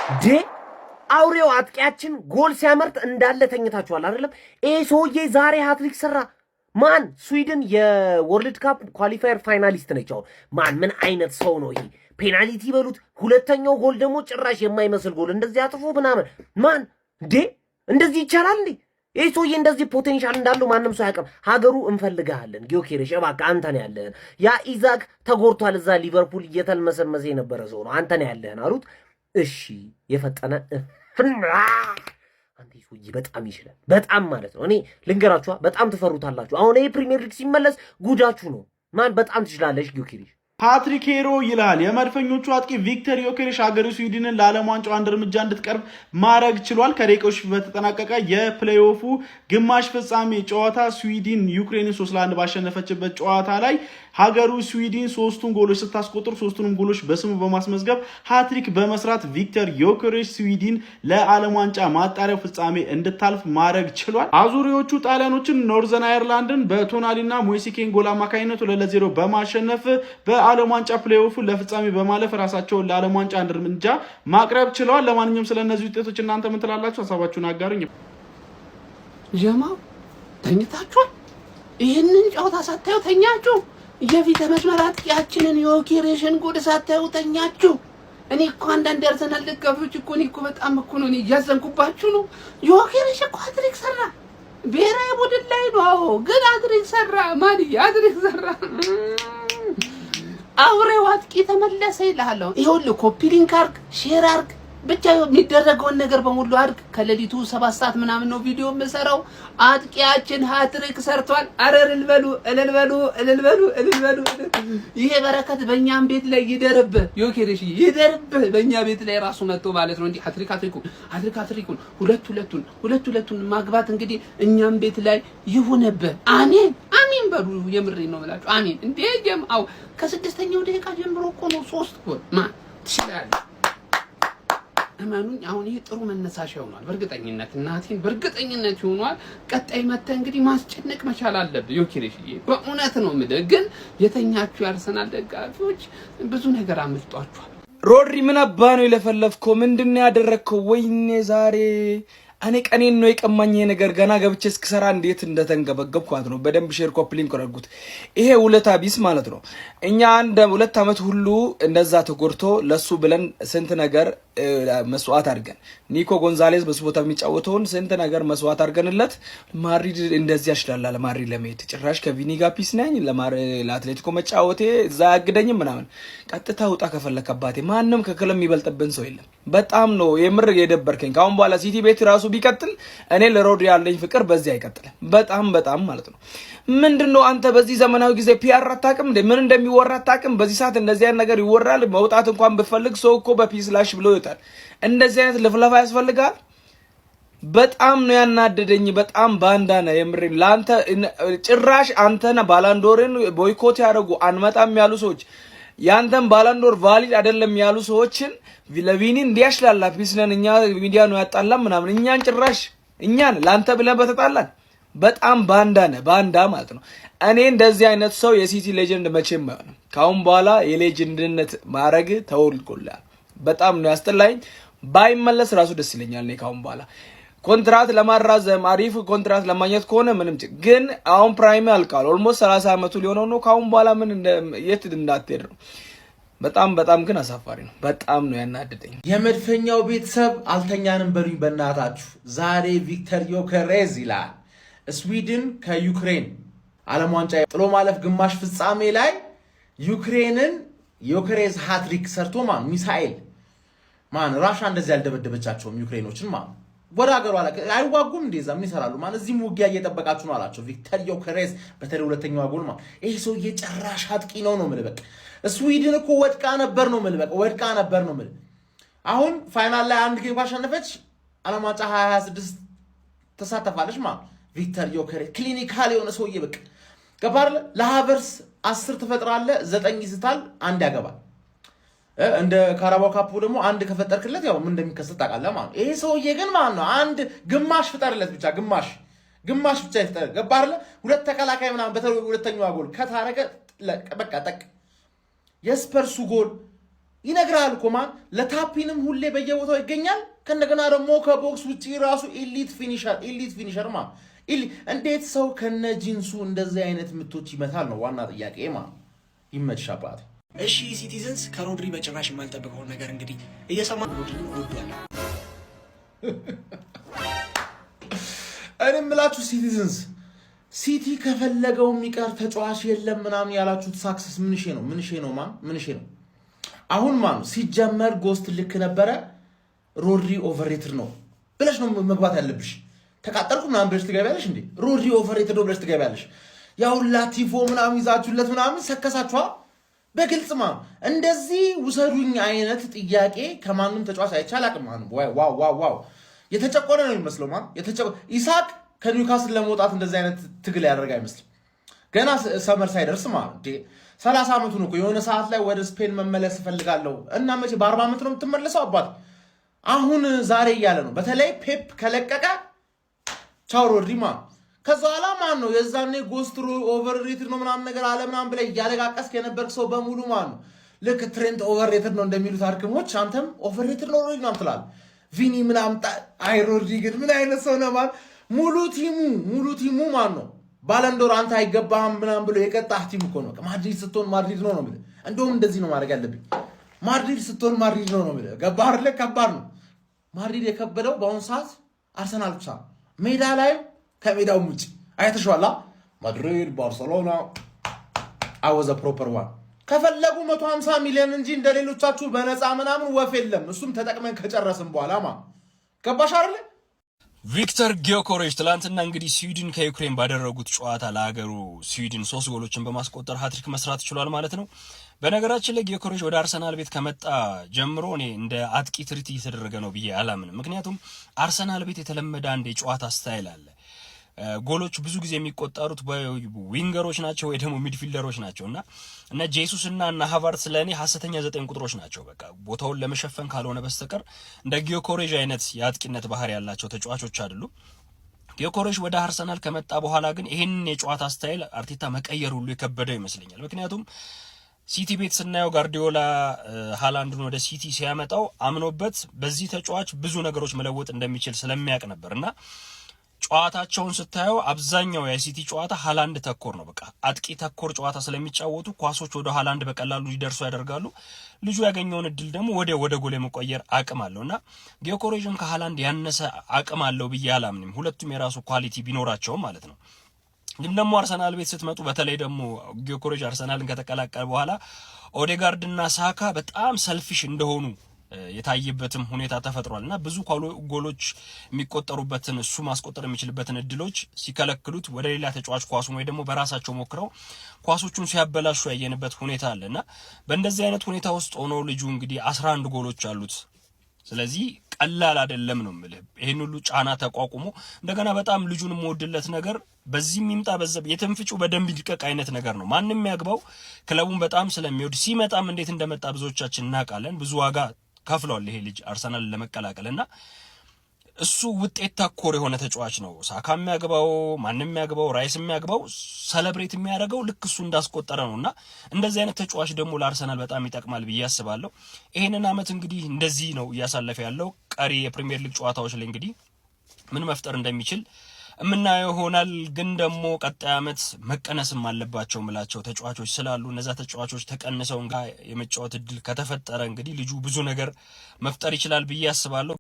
ዴ አውሬው አጥቂያችን ጎል ሲያመርት እንዳለ ተኝታችኋል አይደለም? ይሄ ሰውዬ ዛሬ ሃትሪክ ሰራ። ማን ስዊድን የ World Cup qualifier finalist ነች። አሁን ማን ምን አይነት ሰው ነው ይሄ? Penalty በሉት። ሁለተኛው ጎል ደግሞ ጭራሽ የማይመስል ጎል እንደዚህ አጥፎ ምናምን። ማን እንዴ እንደዚህ ይቻላል እንዴ? ይህ ሰውዬ እንደዚህ potential እንዳለው ማንም ሰው አያውቅም። ሀገሩ እንፈልግሃለን ጊዮኬሬሽ፣ እባክህ አንተ ነው ያለህን። ያ ኢዛክ ተጎድቷል፣ እዛ ሊቨርፑል እየተልመሰመሰ የነበረ ሰው ነው። አንተ ነው ያለህን አሉት። እሺ የፈጠነ እፍና አንተ ሰውዬ በጣም ይችላል፣ በጣም ማለት ነው። እኔ ልንገራችኋ፣ በጣም ትፈሩታላችሁ። አሁን ይሄ ፕሪሚየር ሊግ ሲመለስ ጉዳችሁ ነው። ማን በጣም ትችላለሽ ጊዮኬሬሽ። Hat-trick hero ይልሃል። የመድፈኞቹ አጥቂ ቪክተር ዮኬሬሽ ሀገሩ ስዊድንን ለዓለም ዋንጫው አንድ እርምጃ እንድትቀርብ ማድረግ ችሏል። ከደቂቃዎች በተጠናቀቀ የ playoff ኡ ግማሽ ፍጻሜ ጨዋታ ስዊድን ዩክሬንን 3-1 ባሸነፈችበት ጨዋታ ላይ ሀገሩ ስዊድን ሶስቱን ጎሎች ስታስቆጥር ሶስቱንም ጎሎች በስሙ በማስመዝገብ ሃትሪክ በመስራት ቪክተር ዮኬሬሽ ስዊድን ለዓለም ዋንጫ ማጣሪያው ፍጻሜ እንድታልፍ ማድረግ ችሏል። አዙሪዎቹ ጣሊያኖችን ኖርዘርን አየርላንድን በቶናሊና ሞይስ ኪን ጎል አማካኝነት 2-0 በማሸነፍ በዓለም ዋንጫ playoff ለፍጻሜ በማለፍ ራሳቸውን ለዓለም ዋንጫ አንድ እርምጃ ማቅረብ ችለዋል። ለማንኛውም ስለ እነዚህ ውጤቶች እናንተ ምን ትላላችሁ? ሀሳባችሁን አጋሩኝ። ጀማው ተኝታችኋል? ይህንን ጨዋታ ሳታዩ ተኛችሁ? የፊት መስመር አጥቂያችንን የዮኬሬሽን ጉድ ሳታዩ ተኛችሁ? እኔ እኮ አንዳንድ የአርሰናል ደጋፊዎች እኮ እኔ እኮ በጣም እኮ ነው እኔ እያዘንኩባችሁ ነው። ዮኬሬሽ እኮ ሃትሪክ ሰራ። ብሔራዊ ቡድን ላይ ነው። አዎ፣ ግን ሃትሪክ ሰራ። ማንዬ ሃትሪክ ሰራ። አውሬው አጥቂ ተመለሰ ይልሃል። ይኸውልህ copy link አርግ፣ share አርግ፣ ብቻ የሚደረገውን ነገር በሙሉ አድርግ። ከሌሊቱ 7 ሰዓት ምናምን ነው ቪዲዮ የምሰራው። አጥቂያችን ሃትሪክ ሰርቷል። አረ እልል በሉ፣ እልል በሉ፣ እልል በሉ፣ እልል በሉ። ይሄ በረከት በእኛም ቤት ላይ ይደርብህ፣ ዮኬሬሽ ይደርብህ። በእኛ ቤት ላይ ራሱ መጥቶ ማለት ነው እንዲህ ሃትሪክ ሃትሪኩን ሃትሪክ ሃትሪኩን ሁለት ሁለቱን ሁለት ሁለቱን ማግባት እንግዲህ እኛም ቤት ላይ ይሁንብህ። አሜን አሜን በሉ። የምሬን ነው የምላችሁ። አሜን። እንዴ ጀምአው ከስድስተኛው ደቂቃ ጀምሮ እኮ ነው ሶስት ጎል። ማን ትችላለህ። እመኑኝ አሁን ይሄ ጥሩ መነሳሻ ይሆኗል። በእርግጠኝነት እናቴን በእርግጠኝነት ይሆኗል። ቀጣይ መተህ እንግዲህ ማስጨነቅ መቻል አለብህ ዮኬሬሽዬ፣ በእውነት ነው የምልህ። ግን የተኛችሁ የአርሰናል ደጋፊዎች ብዙ ነገር አምልጧችኋል። ሮድሪ ምን አባ ነው የለፈለፍከው? ምንድን ነው ያደረግከው? ወይኔ ዛሬ እኔ ቀኔን ነው የቀማኝ ይሄ ነገር። ገና ገብቼ እስክሰራ እንዴት እንደተንገበገብኩ ማለት ነው። በደንብ share copy link አድርጉት። ይሄ ውለታ ቢስ ማለት ነው። እኛ አንድ 2 ዓመት ሁሉ እንደዛ ተጎድቶ ለሱ ብለን ስንት ነገር መስዋዕት አድርገን፣ ኒኮ ጎንዛሌዝ በሱ ቦታ የሚጫወተውን ስንት ነገር መስዋዕት አድርገንለት ማድሪድ እንደዚህ ያሽላላ። ለማድሪድ ለመሄድ ጭራሽ ከቪኒ ጋር peace ነኝ፣ ለአትሌቲኮ መጫወቴ እዛ አያግደኝም ምናምን። ቀጥታ ውጣ ከፈለክ አባቴ። ማንም ከክለብ የሚበልጥብን ሰው የለም። በጣም ነው የምር የደበርከኝ። ከአሁን በኋላ ሲቲ ቤት ራሱ ቢቀጥል እኔ ለሮድሪ ያለኝ ፍቅር በዚህ አይቀጥልም። በጣም በጣም ማለት ነው። ምንድን ነው አንተ በዚህ ዘመናዊ ጊዜ PR አታውቅም እንዴ? ምን እንደሚወራ አታውቅም? በዚህ ሰዓት እንደዚህ አይነት ነገር ይወራል። መውጣት እንኳን ብፈልግ ሰው እኮ በ peace ላሽ ብሎ ይወጣል። እንደዚህ አይነት ልፍለፋ ያስፈልጋል? በጣም ነው ያናደደኝ። በጣም ባንዳ ነህ የምሬን። ለአንተ ጭራሽ አንተን ባላንዶርን boycott ያደረጉ አንመጣም ያሉ ሰዎች፣ ያንተን ባላንዶር valid አይደለም ያሉ ሰዎችን ለቪኒ እንዲያሽላላ peace ነን እኛ፣ ሚዲያ ነው ያጣላን ምናምን፣ እኛን ጭራሽ እኛን ለአንተ ብለን በተጣላን። በጣም ባንዳ ነህ፣ ባንዳ ማለት ነው። እኔ እንደዚህ አይነት ሰው የሲቲ legend መቼም አይሆንም። ከአሁን በኋላ የ legend ነት ማዕረግ ተወልጎልሃል። በጣም ነው ያስጠላኝ። ባይመለስ ራሱ ደስ ይለኛል። እኔ ከአሁን በኋላ ኮንትራት ለማራዘም አሪፍ ኮንትራት ለማግኘት ከሆነ ምንም ግን አሁን prime ያልቃል። Almost 30 ዓመቱ ሊሆነው ነው። ከአሁን በኋላ ምን የት እንዳትሄድ ነው። በጣም በጣም ግን አሳፋሪ ነው። በጣም ነው ያናደደኝ። የመድፈኛው ቤተሰብ አልተኛንም በሉኝ በእናታችሁ። ዛሬ ቪክተር ዮከሬዝ ይላል ስዊድን ከዩክሬን ዓለም ዋንጫ ጥሎ ማለፍ ግማሽ ፍጻሜ ላይ ዩክሬንን ዮከሬዝ ሃትሪክ ሰርቶ ማን ሚሳኤል ማን ራሻ እንደዚህ ያልደበደበቻቸውም ዩክሬኖችን ማን ወደ ሀገሩ አላ አይዋጉም እንደዛ ምን ይሰራሉ? ማን እዚህም ውጊያ እየጠበቃችሁ ነው አላቸው። ቪክተር ዮከሬዝ በተለይ ሁለተኛዋ ጎል ማን ይሄ ሰውዬ ጨራሽ አጥቂ ነው ነው የምልህ። በቃ ስዊድን እኮ ወድቃ ነበር ነው የምልህ። በቃ ወድቃ ነበር ነው የምልህ። አሁን final ላይ አንድ game ካሸነፈች ዓለም ዋንጫ 2026 ተሳተፋለች ማለት። ቪክተር ዮከሬስ clinical የሆነ ሰውዬ በቃ ገባህ አይደለ? ለሃቨርስ 10 ትፈጥራለህ፣ ዘጠኝ ይስታል፣ አንድ ያገባል። እንደ ካራባው ካፑ ደግሞ አንድ ከፈጠርክለት ያው ምን እንደሚከሰት ታውቃለህ ማለት ነው። ይሄ ሰውዬ ግን ማለት ነው አንድ ግማሽ ፍጠርለት ብቻ፣ ግማሽ ግማሽ ብቻ ይፍጠር። ገባህ አይደለ? ሁለት ተከላካይ ምናምን በተለይ ሁለተኛዋ ጎል ከታረገ በቃ ጠቅ የስፐርሱ ጎል ይነግራል እኮ ማን ለ tap-in ም ሁሌ በየቦታው ይገኛል። ከእንደገና ደግሞ ከ box ውጭ ራሱ elite finisher፣ elite finisher ማ። እንዴት ሰው ከነ ጂንሱ እንደዚህ አይነት ምቶች ይመታል ነው ዋና ጥያቄ ማ። ይመችሽ አባቴ። እሺ citizens፣ ከሮድሪ በጭራሽ የማልጠብቀውን ነገር እንግዲህ እየሰማ ሮድሪ ወዷል። እኔ የምላችሁ citizens፣ ሲቲ ከፈለገው የሚቀር ተጫዋች የለም ምናምን ያላችሁት success ምንሼ ነው? ምንሼ ነው? ማን ምንሼ ነው? አሁን ማን ሲጀመር ጎስት ልክ ነበረ። ሮድሪ overrated ነው ብለሽ ነው መግባት ያለብሽ። ተቃጠልኩ ምናምን ብለሽ ትገቢያለሽ እንዴ? ሮድሪ overrated ነው ብለሽ ትገቢያለሽ። ያው ላቲፎ ምናምን ይዛችሁለት ምናምን ሰከሳችኋ። በግልጽ ማ እንደዚህ ውሰዱኝ አይነት ጥያቄ ከማንም ተጫዋች አይቻል አቅም። Wow wow wow! የተጨቆነ ነው የሚመስለው። ማ ኢሳቅ ከኒውካስል ለመውጣት እንደዚህ አይነት ትግል ያደርግ አይመስልም። ገና summer ሳይደርስ ማለት 30 ዓመቱ ነው እኮ። የሆነ ሰዓት ላይ ወደ ስፔን መመለስ እፈልጋለሁ እና መቼ በ40 ዓመት ነው የምትመለሰው አባት? አሁን ዛሬ እያለ ነው። በተለይ ፔፕ ከለቀቀ ቻው ሮድሪ ማ። ከዛ በኋላ ማን ነው የዛኔ ጎስትሮ overrated ነው ምናምን ነገር አለ ምናምን ብለህ እያለቃቀስክ የነበርክ ሰው በሙሉ ማን ነው ልክ ትሬንት overrated ነው እንደሚሉት አርክሞች አንተም overrated ነው ሮድሪ ምናምን ትላለህ። ቪኒ ምናምን። አይ ሮድሪ ግን ምን አይነት ሰው ነው ማን? ሙሉ team ኡ፣ ሙሉ team ኡ ማን ነው ባለንዶር አንተ አይገባህም ምናምን ብሎ የቀጣህ team እኮ ነው። ማድሪድ ስትሆን ማድሪድ ነው ነው የምልህ። እንደውም እንደዚህ ነው ማድረግ ያለብኝ። ማድሪድ ስትሆን ማድሪድ ነው ነው የምልህ። ገባህ አይደለ? ከባድ ነው። ማድሪድ የከበደው በአሁኑ ሰዓት አርሰናል ብቻ ሜዳ ላይ ከሜዳውም ውጭ አይተሽዋላ። ማድሪድ ባርሰሎና I was a proper one። ከፈለጉ 150 ሚሊዮን እንጂ እንደ ሌሎቻችሁ በነፃ ምናምን ወፍ የለም። እሱም ተጠቅመን ከጨረስን በኋላ ማ ገባሽ አይደለ? ቪክተር ጊዮኮሬሽ ትላንትና እንግዲህ ስዊድን ከዩክሬን ባደረጉት ጨዋታ ለሀገሩ ስዊድን ሶስት ጎሎችን በማስቆጠር ሀትሪክ መስራት ችሏል ማለት ነው። በነገራችን ላይ ጊዮኮሬሽ ወደ አርሰናል ቤት ከመጣ ጀምሮ እኔ እንደ አጥቂ treat እየተደረገ ነው ብዬ አላምንም። ምክንያቱም አርሰናል ቤት የተለመደ አንድ የጨዋታ style አለ። ጎሎች ብዙ ጊዜ የሚቆጠሩት በ winger ኦች ናቸው ወይ ደግሞ midfielder ኦች ናቸው እና እነ ጄሱስ እና እነ ሃቫርትስ ለእኔ ሀሰተኛ ዘጠኝ ቁጥሮች ናቸው። በቃ ቦታውን ለመሸፈን ካልሆነ በስተቀር እንደ ጊዮኮሬዥ አይነት የአጥቂነት ባህሪ ያላቸው ተጫዋቾች አይደሉም። ጊዮኮሬዥ ወደ አርሰናል ከመጣ በኋላ ግን ይሄንን የጨዋታ style አርቴታ መቀየር ሁሉ የከበደው ይመስለኛል። ምክንያቱም ሲቲ ቤት ስናየው ጋርዲዮላ ሃላንድን ወደ ሲቲ ሲያመጣው አምኖበት በዚህ ተጫዋች ብዙ ነገሮች መለወጥ እንደሚችል ስለሚያውቅ ነበር እና ጨዋታቸውን ስታየው አብዛኛው የሲቲ ጨዋታ ሃላንድ ተኮር ነው። በቃ አጥቂ ተኮር ጨዋታ ስለሚጫወቱ ኳሶች ወደ ሃላንድ በቀላሉ ሊደርሱ ያደርጋሉ። ልጁ ያገኘውን እድል ደግሞ ወደ ጎል የመቀየር አቅም አለው እና ጊዮኮሬዥን ከሃላንድ ያነሰ አቅም አለው ብዬ አላምንም። ሁለቱም የራሱ quality ቢኖራቸውም ማለት ነው። ግን ደግሞ አርሰናል ቤት ስትመጡ በተለይ ደግሞ ጊዮኮሬዥ አርሰናልን ከተቀላቀለ በኋላ ኦዴጋርድና ሳካ በጣም selfish እንደሆኑ የታየበትም ሁኔታ ተፈጥሯል እና ብዙ ጎሎች የሚቆጠሩበትን እሱ ማስቆጠር የሚችልበትን እድሎች ሲከለክሉት ወደ ሌላ ተጫዋች ኳሱን ወይ ደግሞ በራሳቸው ሞክረው ኳሶቹን ሲያበላሹ ያየንበት ሁኔታ አለ እና በእንደዚህ አይነት ሁኔታ ውስጥ ሆኖ ልጁ እንግዲህ 11 ጎሎች አሉት። ስለዚህ ቀላል አይደለም ነው የምልህ። ይሄን ሁሉ ጫና ተቋቁሞ እንደገና በጣም ልጁን የምወድለት ነገር በዚህ የሚምጣ በዛ የትንፍጩ በደንብ ይልቀቅ አይነት ነገር ነው። ማንም ያግባው ክለቡን በጣም ስለሚወድ ሲመጣም እንዴት እንደመጣ ብዙዎቻችን እናውቃለን። ብዙ ዋጋ ከፍሏል ይሄ ልጅ አርሰናል ለመቀላቀል እና እሱ ውጤት ተኮር የሆነ ተጫዋች ነው። ሳካ የሚያግባው፣ ማንም የሚያግባው፣ ራይስ የሚያግባው celebrate የሚያደርገው ልክ እሱ እንዳስቆጠረ ነው እና እንደዚህ አይነት ተጫዋች ደግሞ ለአርሰናል በጣም ይጠቅማል ብዬ አስባለሁ። ይሄንን አመት እንግዲህ እንደዚህ ነው እያሳለፈ ያለው። ቀሪ የፕሪሚየር ሊግ ጨዋታዎች ላይ እንግዲህ ምን መፍጠር እንደሚችል የምናየው ይሆናል። ግን ደግሞ ቀጣይ አመት መቀነስም አለባቸው ምላቸው ተጫዋቾች ስላሉ እነዛ ተጫዋቾች ተቀንሰው የመጫወት እድል ከተፈጠረ እንግዲህ ልጁ ብዙ ነገር መፍጠር ይችላል ብዬ አስባለሁ።